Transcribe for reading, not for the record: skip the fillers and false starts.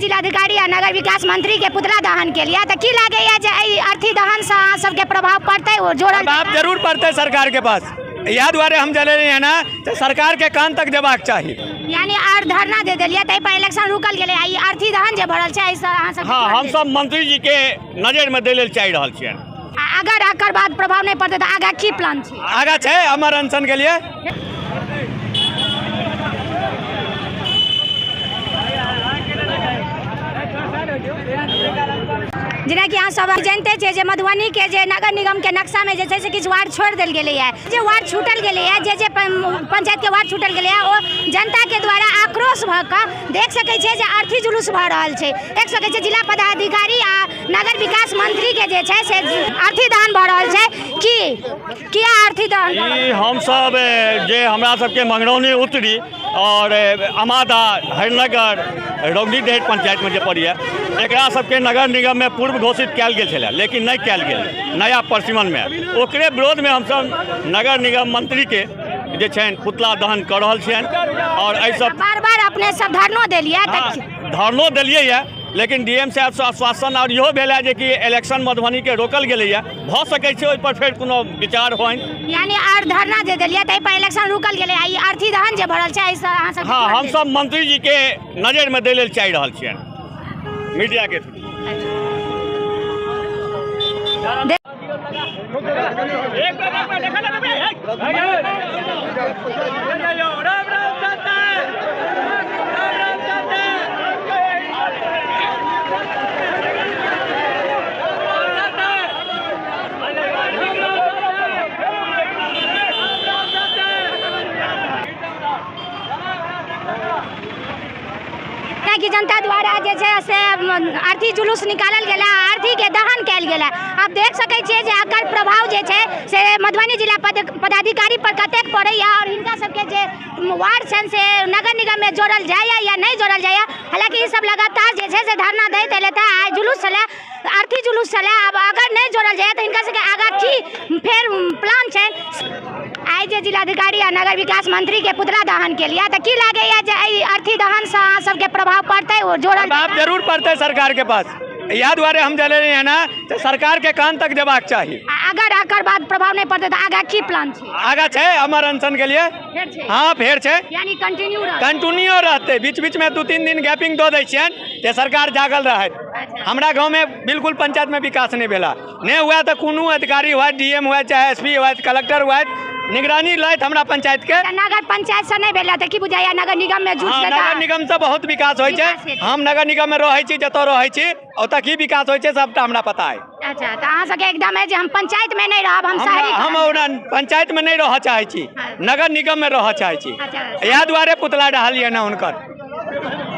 जिलाधिकारी आ नगर विकास मंत्री के पुतला दहन केलियै, तऽ की लागैया जे एहि अर्थी दहन से अहाँ सबके प्रभाव पड़तै? ओ जोड़ल प्रभाव जरूर पड़तै सरकार के पास। इएह दुआरे हम जलेलियै हँ ने तऽ सरकार के कान तक जेबाक चाही। यानी आर धरना दे देलियै ताहि पर इलेक्शन रुकल गेलै, आ ई अर्थी दहन जे भरल छै एहिसँ अहाँ सब? हँ, हमसब मंत्री जी के नजरिमे दै लेल चाहि रहल छियनि। आ अगर एकर बाद प्रभाव नहि पड़तै तऽ आगाँ की प्लान छै? आगाँ छै अमर अनशन के लिए। जेनाकि अहाँ सब जानिते छियै जे मधुबनी के जे नगर निगम के नक्शा में जे छै से किछु वार्ड छोड़ि देल गेलैए, जे वार्ड छूटल गेलैए, जे जे पंचायत के वार्ड छूटल गेलैए ओ जनता के द्वारा आक्रोश भऽ कऽ देख सकै छियै जे अर्थी जुलूस भऽ रहल छै। देख सकै छियै जिला पदाधिकारी आ नगर विकास मंत्री के जे छै से अर्थी दहन भऽ रहल छै। की किया अर्थी दहन? ई हमसब जे हमरा सबके मंगरौनी उत्तरी और अमादा हरिनगर रौनी देहट पंचायत में जे पड़ैए, एकरा सबके नगर निगम में पूर्व घोषित कयल गेल छलै, लेकिन नहि कयल गेल नया परिसीमन में। ओकरे विरोध में हमसब नगर निगम मंत्री के जे छनि पुतला दहन कऽ रहल छियनि। और एहिसँ बार बार अपने सब धरनो देलियै? हँ, धरनो देलियै यऽ, लेकिन डी एम साहेबसँ आश्वासन और इहो भेल है जे कि इलेक्शन मधुबनी के रोकल गेलैए, भऽ सकै छै ओहिपर फेर कोनो विचार होइन। यानी आर धरना जे देलियै ताहि पर इलेक्शन रुकल गेलै, आ ई अर्थी दहन जे भरल छै एहिसँ अहाँ सब? हँ, हमसब मंत्री जी के नजरिमे दै लेल चाहि रहल छियनि मीडिया के थ्रू। कि जनता द्वारा जे छै से अर्थी जुलूस निकालल गेल आ अर्थी के दहन कयल गेल। आब देख सकै छियै जे एकर प्रभाव जे छै से मधुबनी जिला पदाधिकारी पर कतेक पड़ैया और हिनका सबके जे वार्ड छनि से नगर निगम में जोड़ल जाइया या नहि जोड़ल जाइया। हालांकि ई सब लगातार जे छै से धरना दैत एलथि, आइ जुलूस छलै, अर्थी जुलूस छलै। आब अगर नहि जोड़ल जाइया तऽ हिनका सबके आगाँ की फेर प्लान छै? आइ जे जिलाधिकारी आ नगर विकास मंत्री के पुतला दहन केलियै, तऽ की लागैया जे एहि अर्थी दहन से अहाँ सबके प्रभाव पड़तै? ओ जोड़ल प्रभाव जरूर पड़तै सरकार के पास। इएह दुआरे हम जलेलियै हँ ने तऽ सरकार के कान तक जेबाक चाही। आ अगर एकर बाद प्रभाव नहि पड़तै तऽ आगाँ की प्लान छै? आगाँ छै अमर अनशन के लिए। फेर छै? हँ, फेर छै। यानी कंटिन्यू रहतै? कंटिन्यू रहतै। बीच बीच में 2-3 दिन गैपिंग दऽ दै छियनि जे सरकार जागल रहत। हमरा गाँवमे बिल्कुल पंचायतमे विकास नहि भेला, नहि हुए तऽ कोनो अधिकारी हुए, डी एम हुए, चाहे एस पी हुए, कलेक्टर हुए, निगरानी लथि हमरा पंचायत के। तऽ नगर पंचायत से नहि भेलै तऽ की बुझाइया नगर निगम में जुट? हँ, नगर निगम से बहुत विकास होइ छै। विकास हेतै। हम नगर निगम में रहै छी, जतऽ रहै छी ओतऽ की विकास होइ छै सबटा हमरा पता अइ। अच्छा, तऽ अहाँ सबके एकदम है जे हम पंचायत में नहि रहब, हम शहरी? हम ओना पंचायत में नहि रहऽ चाहै छी, नगर निगम में रहऽ चाहै छी। अच्छा। इएह दुआरे पुतला डहलियै ने हुनकर।